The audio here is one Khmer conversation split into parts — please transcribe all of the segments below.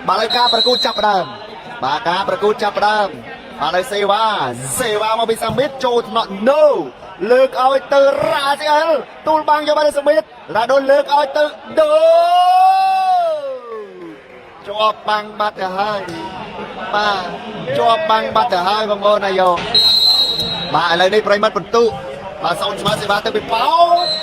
បាទហើយការប្រកួតចាប់ផ្ដើមបាទការប្រកួតចាប់ផ្ដើមបាទហើយសេវ៉ាសេវ៉ាមកពីសាមីតចូលថ្នាក់ណូលើកឲ្យទៅរ៉ាស៊ីអែលទូលបាំងយកបានសាមីតរ៉ាដូលើកឲ្យទៅដូជាប់បាំងបាត់ទៅហើយបាទជាប់បាំងបាត់ទៅហើយបងប្អូនអាយ៉ូបាទឥឡូវនេះប្រិមត្តបន្ទុបាទសូនស្មើសេវ៉ាទៅពីប៉ោ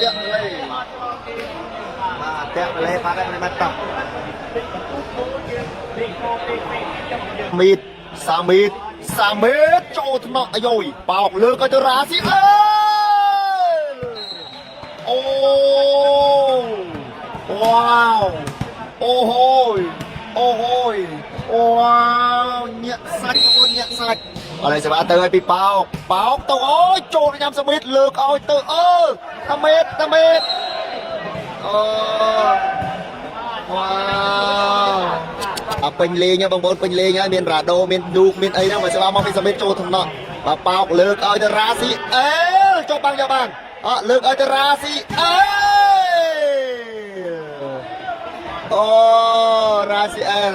តាក់លេបាទតាក់លេបាទប្រិមត្តតោះ មីតសាមីតសាមីតចូលថ្នាក់អាយុយបោកលើកឲ្យទៅរ៉ាស៊ីអេអូវ៉ាវអូហូយអូហូយអូវ៉ាវញាក់សាច់បងប្អូនញាក់សាច់អរសេវាទៅឲ្យពីបោកបោកទៅអូយចូលញ៉ាំសាមីតលើកឲ្យទៅអឺតាមេតតាមេតអូវ៉ាវ អាពេញលេងហ៎បងប្អូនពេញលេងហើយមានរ៉ាដូមានឌូកមានអីហ្នឹងបើស្វាមកពីសមិទ្ធចូលថ្នាក់បាទប៉ោកលើកឲ្យទៅរ៉ាស៊ីអេលចូលបាំងយកបានអលើកឲ្យទៅរ៉ាស៊ីអេលអូរ៉ាស៊ីអេល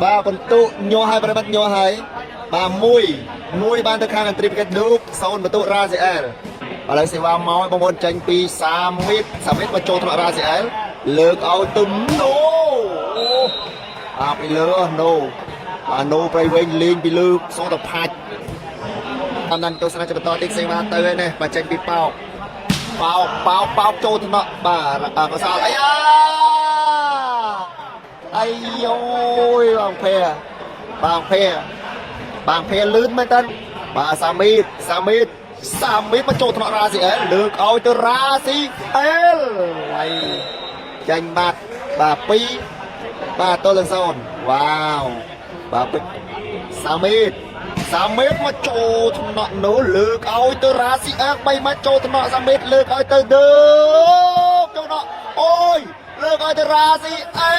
បាទបន្ទុញាស់ហើយប្រិមត្តញាស់ហើយបាទមួយមួយបានទៅខាងអន្ត្រីពិកេតឌូក0បន្ទុរ៉ាស៊ីអេលឥឡូវសេវាមកឲ្យបងប្អូនចេញពីសាមីតសាមីតមកចូលថ្នាក់រ៉ាស៊ីអេលលើកឲ្យទៅណូអូ អាពីលើណូអាណូប្រៃវែងលេងពីលើសូទៅផាច់តាមដានទស្សនាជាបន្តតិចសេវាទៅហើយនេះបើចេញពីប៉ោកប៉ោកប៉ោកប៉ោកចូលថ្នាក់បាទអាកសលអាយ៉ាអាយយបងភេបងភេបងភេលឿនមែនតើបាទសាមីតសាមីតសាមីតមកចូលថ្នាក់រ៉ាស៊ីអែលលើកឲ្យទៅរ៉ាស៊ីអែលហើយចាញ់បាត់បាទ2 បាទទល់នឹងសូនវ៉ាវបាទពេជ្រសាមេតសាមេតមកចូលថ្នាក់នោះលើកឲ្យទៅរ៉ាស៊ីអែល3ម៉ែត្រចូលថ្នាក់សាមេតលើកឲ្យទៅដឺចូលថ្នាក់អូយលើកឲ្យទៅរ៉ាស៊ីអែ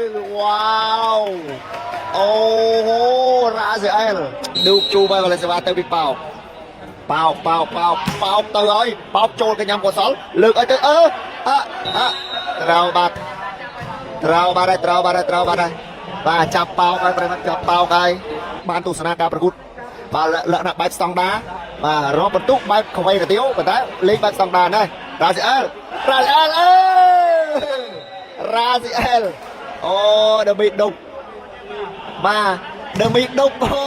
លវ៉ាវអូហូរ៉ាស៊ីអែលឌូកជូបាយបាលសេវាទៅពីប៉ោកប៉ោកប៉ោកប៉ោកប៉ោកទៅហើយប៉ោកចូលកញ្ញាំកុសលលើកឲ្យទៅអឺអអត្រូវបាត់ ត្រូវបាត់ហើយត្រូវបាត់ហើយត្រូវបាត់ហើយបាទចាប់ប៉ោកហើយប្រិមត្តចាប់ប៉ោកហើយបានទស្សនាការប្រកួតបាទលក្ខណៈបែបស្តង់ដាបាទរកបន្ទុកបែបខ្វៃកាទៀវប៉ុន្តែលេងបែបស្តង់ដាដែររ៉ាស៊ីអែលរ៉ាស៊ីអែលអើរ៉ាស៊ីអែលអូដឺមីដុកបាទដឺមីដុកអូ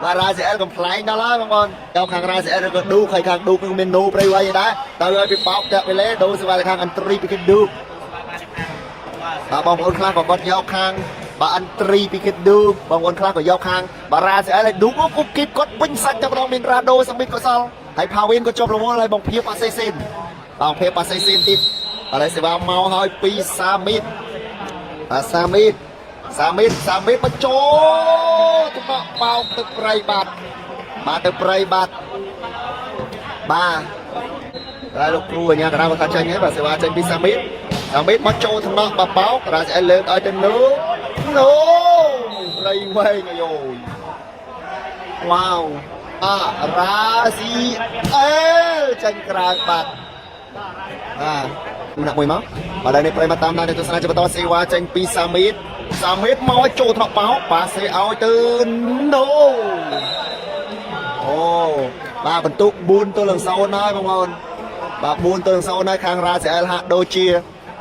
បាទរ៉ាស៊ីអែលកំ pl ែងដល់ហើយបងប្អូនចូលខាងរ៉ាស៊ីអែលក៏ឌូកហើយខាងឌូកនឹងមាននូព្រៃវៃដែរទៅឲ្យពីប៉ោកតាក់ពីលេដូសេវាខាងអន្ត្រីពីគេឌូក បាទបងប្អូនខ្លះក៏គាត់យកខាងបាទអន្ត្រីពីគិតឌូកបងប្អូនខ្លះក៏យកខាងបារ៉ាស្អែលហើយឌូកអូគីបគាត់ពេញសាច់តែម្ដងមានរ៉ាដូសមិតកុសលហើយផាវីនក៏ជាប់រវល់ហើយបងភៀបអាសេស៊ីនបងភៀបអាសេស៊ីនទៀតឥឡូវសេវាមកហើយពីសាមីតបាទសាមីតសាមីតសាមីតបញ្ចូលទៅបោកទឹកប្រៃបាត់បាទទៅប្រៃបាត់បាទ ហើយលោកគ្រូអាញាកណ្ដាលមកថាចេញហើយបាទសេវាចេញពីសាមីតសាមីតមកចូលថ្នាក់បបោករ៉ាស្អែលលើកឲ្យទៅនោះនោះរៃវែងអាយយវ៉ាវអារ៉ាស៊ីអែលចេញក្រៅបាត់បាទម្នាក់មួយមកបាទឥឡូវនេះប្រិយមកតាមដានទស្សនាជាបន្តសេវាចេញពីសាមីតសាមីតមកឲ្យចូលថ្នាក់បោកប៉ាសេឲ្យទៅនោះអូបាទបន្ទុក4ទល់នឹង0ហើយបងប្អូន បាទ4ទល់នឹង0ហើយខាងរ៉ាស៊ីអែលហាក់ដូចជា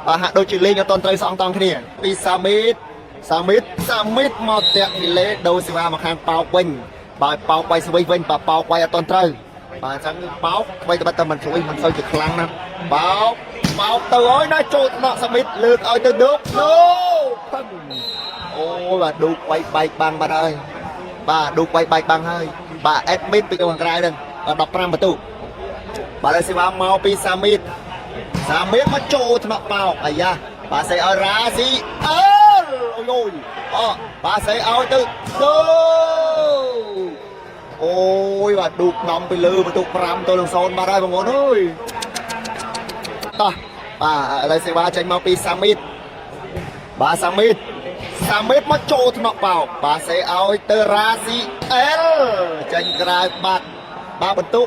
បាទហាក់ដូចជាលេងអត់តន់ត្រូវសងតង់គ្នាពីសាមីតសាមីតសាមីតមកតាក់ពីលេដូសេវាមកខាងប៉ោកវិញបាទប៉ោកវាយស្វីវិញបាទប៉ោកវាយអត់តន់ត្រូវបាទអញ្ចឹងប៉ោកអ្វីតែបាត់តែមិនស្វីមិនសូវជាខ្លាំងណាស់ប៉ោកប៉ោកទៅហើយណាចូលថ្នាក់សាមីតលើកឲ្យទៅឌុកណូផឹងអូបាទឌូកវាយបែកបាំងបាត់ហើយបាទឌូកវាយបែកបាំងហើយបាទអេដមីនពីខាងក្រៅហ្នឹង15បន្ទុក បាទហើយសេវាមកពីសាមីតសាមីតមកចូលថ្នាក់បោកអាយ៉ាបាទសេឲ្យរ៉ាស៊ីអើអូយយអូបាទសេឲ្យទៅទៅអូយបាទឌូកដំពីលើបន្ទុក5ទល់នឹង0បាត់ហើយបងប្អូនអើយតោះបាទឥឡូវសេវាចេញមកពីសាមីតបាទសាមីតសាមីតមកចូលថ្នាក់បោកបាទសេឲ្យទៅរ៉ាស៊ីអែលចេញក្រៅបាត់ បាទបន្ទុក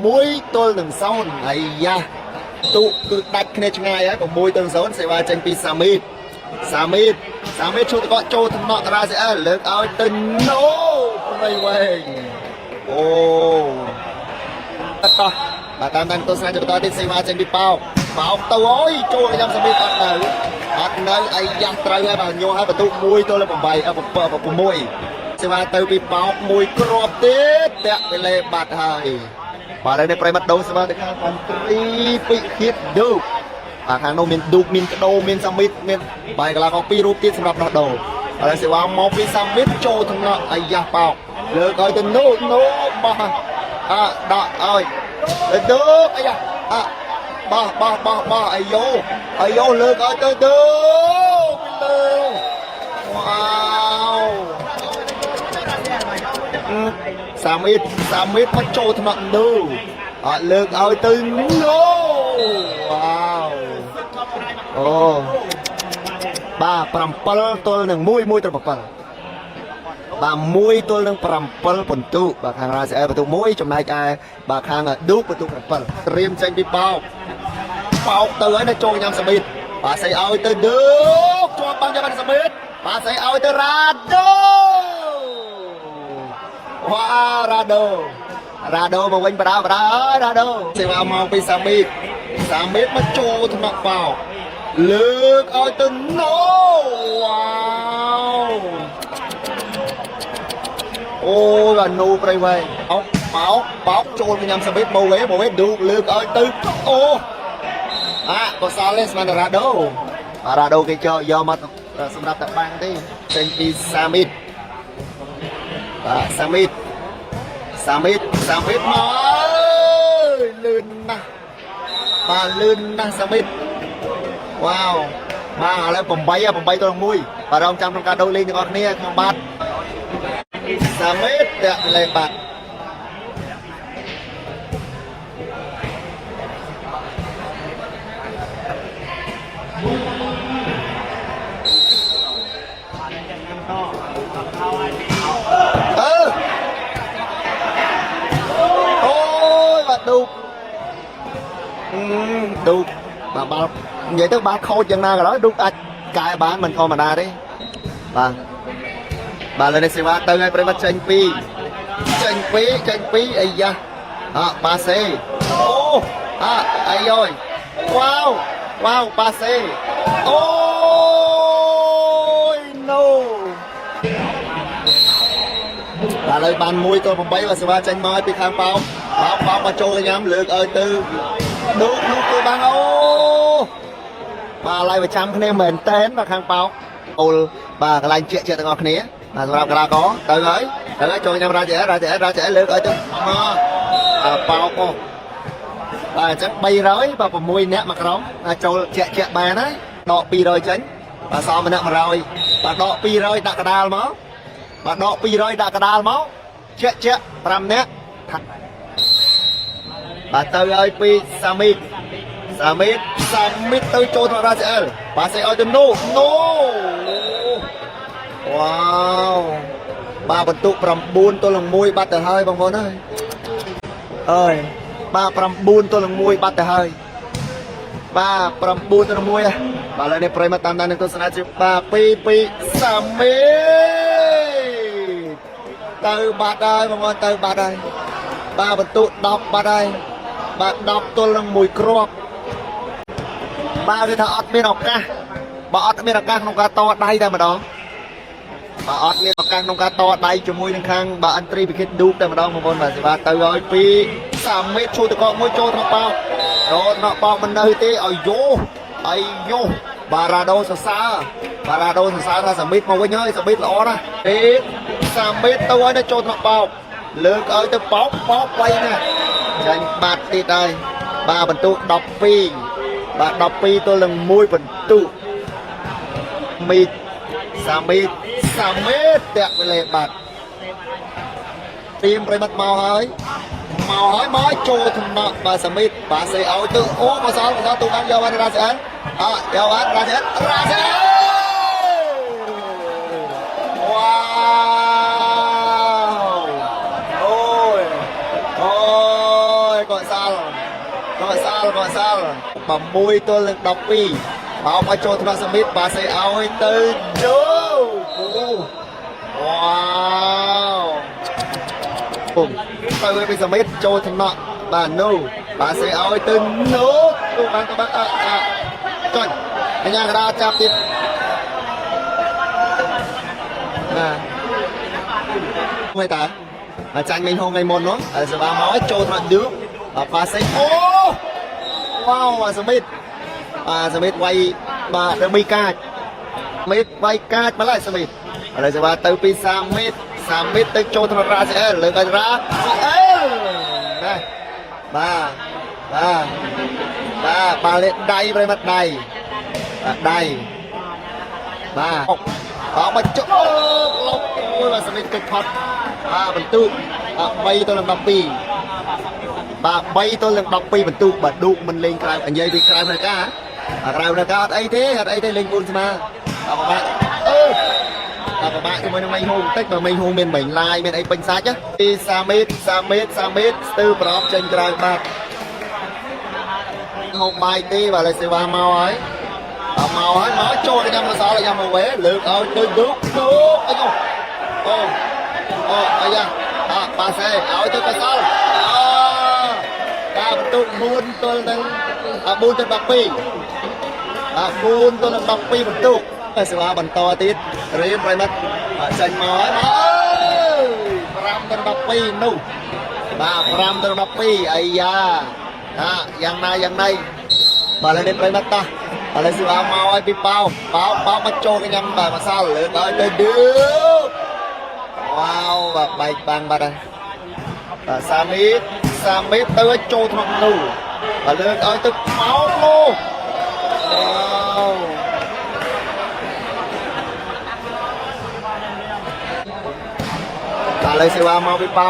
6ទល់នឹង0អាយ៉ាទុគឺដាច់គ្នាឆ្ងាយហើយ6ទល់នឹង0សេវាចេញពីសាមីត សាមីតសាមីតឈូតកចូលថ្នាក់រ៉ាសេអែលលើកឲ្យទៅណូព្រៃវែងអូតោះបាទតាមតាមទស្សនាជាបន្តទៀតសេវាចេញពីប៉ោកប៉ោកទៅអើយចូលកញ្ញាសាមីតអត់នៅអត់នៅអីយ៉ាស់ត្រូវហើយបាទញោះហើយបន្ទុក1ទល់8 7 6សេវាទៅពីប៉ោកមួយគ្រាប់ទៀតតាក់ពីលេបាត់ហើយបាទហើយនេះប្រិមត្តដូសេវាទៅខាងអន្ត្រីពិឃាតឌូបាទខាងនោះមានឌូកមានក្តោមានសាមីតមានបាយកន្លងពីររូបទៀតសម្រាប់ដោះដូរហើយសេវាមកពីសាមីតចូលថ្នាក់អាយ៉ាស់ប៉ោកលើកឲ្យទៅនោះនោះបោះអដាក់ឲ្យទៅឌូកអាយ៉ាអបោះបោះបោះបោះអាយ៉ូអាយ៉ូលើកឲ្យទៅឌូកពីលើវ៉ាវ សាមីតសាមីតមកចូលថ្នាក់នូអត់លើកឲ្យទៅណូវ៉ាវអូបាទ7ទល់នឹង1 1ទល់7បាទ1ទល់នឹង7ពិន្ទុបាទខាងរ៉ាសេអែលពិន្ទុ1ចំណែកឯបាទខាងឌូកពិន្ទុ7ត្រៀមចេញពីបោកបោកទៅហើយនៅចូលញ៉ាំសាមីតបាទស្អីឲ្យទៅឌូកជាប់បាំងយ៉ាងសាមីតបាទស្អីឲ្យទៅរ៉ាដូ វ៉ារ៉ាដូរ៉ាដូមកវិញបដាបដាអើយរ៉ាដូសេវាមកពីសាមីតសាមីតមកចូលថ្នាក់បោកលើកឲ្យទៅណូវ៉ាវអូយអានូប្រៃវែងអោបោកបោកចូលមកញ៉ាំសាមីតមកវេមកវេឌូកលើកឲ្យទៅអូអាកសលទេស្មានរ៉ាដូរ៉ាដូគេចោយកមកសម្រាប់តែបាំងទេចេញពីសាមីតបាទសាមីត សាមីតសាមីតមកអើយលឿនណាស់បាទលឿនណាស់សាមីតវ៉ាវបាទឥឡូវ8 8ទល់1បាទរងចាំក្នុងការដូរលេងទាំងអស់គ្នាខ្ញុំបាទសាមីតតាក់លេងបាទអឺអូយបាទឌូបអឺឌូបបាទបាល់និយាយទៅបាល់ខូចយ៉ាងណាក៏ដោយឌូបអាចកែបានមិនធម្មតាទេបាទបាទលើនេះសេវាទៅឲ្យប្រិមត្តចេញពីចេញពីចេញពីអាយ៉ាអបាសេអូអអាយយវ៉ាវវ៉ាវបាសេអូយណូ បាទឥឡូវបាន1ទល់8បាទសេវាចេញមកឲ្យពីខាងប៉ោបោកបោកមកចូលទៅញ៉ាំលើកឲ្យទៅឌូកនោះគឺបានអូបាទឥឡូវប្រចាំគ្នាមែនតែនបាទខាងប៉ោអូលបាទកន្លែងជាក់ជាក់ទាំងអស់គ្នាបាទសម្រាប់កីឡាករទៅហើយទៅហើយចូលញ៉ាំរ៉ាជែរ៉ាជែរ៉ាជែលើកឲ្យទៅមកអើប៉ោកមកបាទអញ្ចឹង300បាទ6នាក់មកក្រុមបាទចូលជាក់ជាក់បានហើយដក200ចេញបាទសមម្នាក់100បាទដក200ដាក់កដាលមក បាទដក200ដាក់កដាលមកជាក់ជាក់5នាក់ថាបាទទៅឲ្យពីសាមីតសាមីតសាមីតទៅចូលក្នុងរ៉ាសេអែលបាទសេឲ្យទៅណូណូវ៉ាវបាទបន្ទុក9ទល់នឹង1បាត់ទៅហើយបងប្អូនអើយអើយបាទ9ទល់នឹង1បាត់ទៅហើយបាទ9ទល់នឹង1បាទឥឡូវនេះប្រិយមកតាមដាននឹងទស្សនាជាបាទ2 2សាមីតទៅបាត់ហើយបងប្អូនទៅបាត់ហើយបាទបន្ទុក10បាត់ហើយបាទ10ទល់នឹង1គ្រាប់បាទគឺថាអត់មានឱកាសបើអត់មានឱកាសក្នុងការតដៃតែម្ដងបាទអត់មានឱកាសក្នុងការតដៃជាមួយនឹងខាងបាទអន្ត្រីពិឃិតឌូកតែម្ដងបងប្អូនបាទសេវាទៅឲ្យពីសាមេតឈូតកកមួយចូលក្នុងបោកចូលក្នុងបោកមិននៅទេឲ្យយោឲ្យយោបារ៉ាដូសរសើរបារ៉ាដូសរសើរថាសាមីតមកវិញហើយសាមីតល្អណាស់ទេសាមីតទៅឲ្យនៅចូលក្នុងបោកលើកឲ្យទៅបោកបោកໄວណាស់ចាញ់បាត់ទៀតហើយបាទបន្ទុក12បាទ12ទល់នឹង1បន្ទុកមីតសាមីតសាមីតតាក់វេលេបាត់ទៀមប្រិមត្តមកហើយមកហើយមកហើយចូលថ្នាក់បាទសាមីតបាទសេឲ្យទៅអូមកសល់មកសល់ទូបានយកបានរ៉ាសេអនអយកបានរ៉ាសេអនរ៉ាសេអនវ៉ាវអូយអូយកសាល់កសាល់កសាល់6ទល់នឹង12 បោកឲ្យចូលថ្នាក់សមិតបាសេឲ្យទៅដូអូវ៉ាវពុំទៅឲ្យពីសមិតចូលថ្នាក់បាទនោះបាសេឲ្យទៅនោះទូបានទៅបានអអចុចកញ្ញាកដាចាប់ទៀតបាទមិនតាអាចាញ់មិញហងថ្ងៃមុននោះហើយសេវាមកឲ្យចូលថ្នាក់ឌឺបាសេអូវ៉ាវអាសមិតបាទសមិតវាយបាទទៅមីកាចមេតវាយកាចម្ល៉េះសមិតឥឡូវសេវាទៅពីសាមេតសាមេតទៅចូលថ្នាក់រ៉ាស៊ីអែលលើកឲ្យរ៉ាស៊ីអែលណាបាទបាទបាទបាល់លេដៃប្រិមត្តដៃបាទដៃបាទអោមកចុះលុបមួយបាទសមិតកិច្ចផុតបាទបន្ទុក3ទល់នឹង12បាទ3ទល់នឹង12បន្ទុកបាទឌូកមិនលេងក្រៅនិយាយពីក្រៅផ្លូវការក្រៅផ្លូវការអត់អីទេអត់អីទេលេង4ស្មើអត់ពិបាកអឺអត់ពិបាកជាមួយនឹងមីហូបន្តិចបើមីហូមានមីឡាយមានអីពេញសាច់ពីសាមេតសាមេតសាមេតស្ទើប្រអប់ចេញក្រៅបាទហូបបាយទេបាទឥឡូវសេវាមកហើយអត់មកហើយមកចូលទៅញ៉ាំម្សៅញ៉ាំមកវេលើកឲ្យទៅឌុកឌុកអីអូអូអូអាយ៉ាអបាសេឲ្យទៅកសលអការបន្ទុក4ទល់នឹង4ទល់12អា4ទល់នឹង12បន្ទុកសេវាបន្តទៀតរៀមប្រិមិត្តចេញមកហើយមក5ទល់12នោះបាទ5ទល់12អាយ៉ាអាយ៉ាងណាយ៉ាងណីបាទឥឡូវនេះប្រិមិត្តតោះឥឡូវសេវាមកឲ្យពីប៉ោប៉ោប៉ោមកចូលកញ្ញាំបាទម្សៅលើកឲ្យទៅឌឺវ៉ាវបាទបែកបាំងបាត់ហើយបាទសាមីតសាមីតទៅឲ្យចូលក្នុងនោះបាទលើកឲ្យទៅប៉ោនោះវ៉ាវបាទឥឡូវសេវាមកពីប៉ោ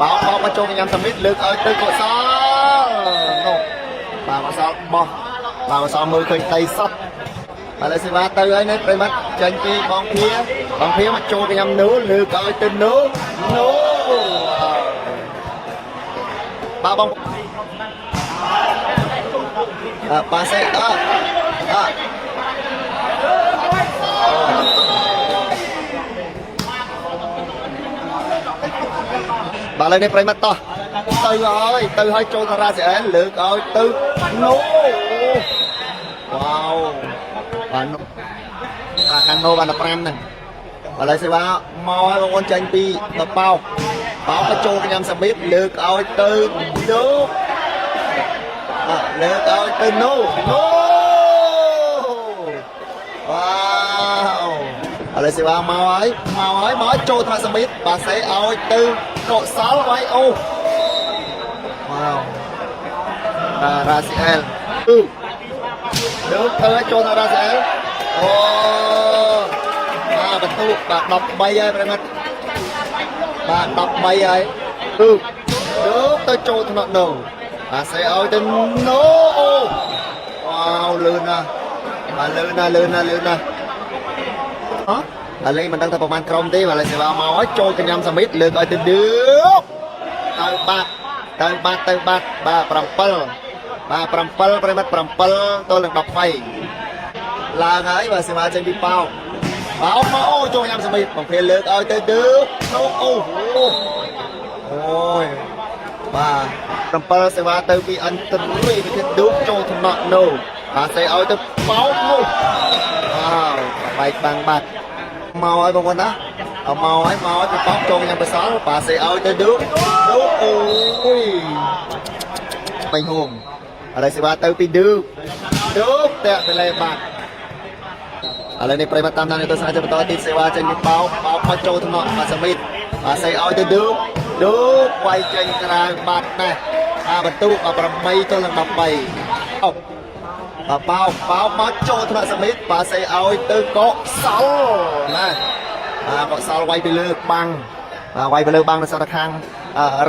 ប៉ោប៉ោមកចូលកញ្ញាំសាមីតលើកឲ្យទៅកុសលនោះបាទកុសលបោះបាទកុសលមើលឃើញដីសតបាទឥឡូវសេវាទៅហើយនេះប្រិមត្តចេញពីបងភាបងភាមកចូលកញ្ញាំនោះលើកឲ្យទៅនោះនោះបាទបងអើបាសេអអបាទឥឡូវនេះប្រិមត្តតោះទៅហើយទៅហើយចូលតារាស៊ីអែនលើកឲ្យទៅនោះវ៉ាវបាទនោះបាទខាងនោះបាន15ហ្នឹងឥឡូវសេវាមកហើយបងប្អូនចេញពីតបោកបោកមកចូលកញ្ញាំសាមីតលើកឲ្យទៅនោះអលើកឲ្យទៅនោះនោះវ៉ាវឥឡូវសេវាមកហើយមកហើយមកចូលថ្នាក់សាមីតបាសេឲ្យទៅកុសលវាយអូវ៉ាវបាទរ៉ាស៊ីអែលអឺលើកទៅចូលដល់រ៉ាស៊ីអែលអូបាទបន្ទុកបាទ13ហើយប្រិមត្តបាទ13ហើយអឺលើកទៅចូលថ្នាក់នោះបាសេឲ្យទៅនោះអូវ៉ាវលឿនណាស់បាទលឿនណាស់លឿនណាស់លឿនណាស់ហ៎ឥឡូវមិនដឹងថាប្រហែលក្រុមទេបាទឥឡូវសេវាមកហើយចូលកញ្ញាំសាមីតលើកឲ្យទៅឌឺទៅបាត់ទៅបាត់ទៅបាត់បាទ7បាទ7ប្រិមត្ត7ទល់នឹង13ឡើងហើយបាទសេវាចេញពីប៉ោបោមកអូចូលញ៉ាំសាមីតបំពេលើកឲ្យទៅឌឺនោះអូអូយបាទ7សេវាទៅពីអន្តរីវិធានឌូកចូលថ្នាក់នោះបាទសេឲ្យទៅប៉ោនោះវ៉ាវបែកបាំងបាត់មកហើយបងប្អូនណាអមកហើយមកហើយពីប៉ោចូលញ៉ាំបសល់បាទសេឲ្យទៅឌូឌូអូយបាញ់ហួងឥឡូវសេវាទៅពីឌូឌូតាក់ទៅលេបាត់ឥឡូវនេះប្រិមត្តតាមដានទស្សនាជាបន្តទៀតសេវាចេញពីបោកបោកមកចូលថ្នាក់បាទសាមីតបាទសេឲ្យទៅឌូឌូវាយចេញក្រៅបាត់ណាស់អាបន្ទុក8ទល់នឹង13អុកបាទបោកបោកមកចូលថ្នាក់សាមីតបាទសេឲ្យទៅកុសលណាបាទកុសលវាយពីលើបាំងបាទវាយពីលើបាំងនៅសតខាង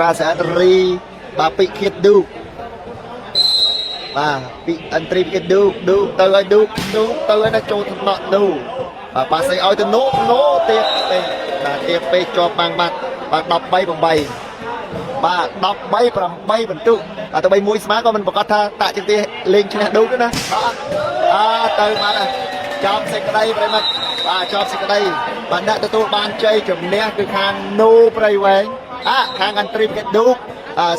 រាសអរីបាទពិឃាតឌូបាទពីអន្ត្រីពិឃាតឌូឌូទៅឲ្យឌូឌូទៅឲ្យដល់ចូលថ្នាក់ឌូបាទបាសេឲ្យទៅណូណូទៀតពេកបាទទៀតពេកជាប់បាំងបាត់បាទ13 8 បាទ13 8បន្ទុកបាទទៅ3 1ស្មើក៏មិនប្រកាសថាតាក់ជាងទីលេងឈ្នះឌូកទេណាបាទអើទៅបាទចប់សេចក្តីប្រិមិត្តបាទចប់សេចក្តីបាទអ្នកទទួលបានជ័យជំនះគឺខាងនូព្រៃវែងអាខាងអន្ត្រីគេឌូក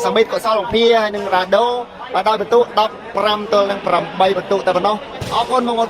សមិទ្ធកុសលអង្គាហើយនិងរ៉ាដូបាទដោយបន្ទុក15ទល់នឹង8បន្ទុកតែប៉ុណ្ណោះអរគុណបងប្អូន។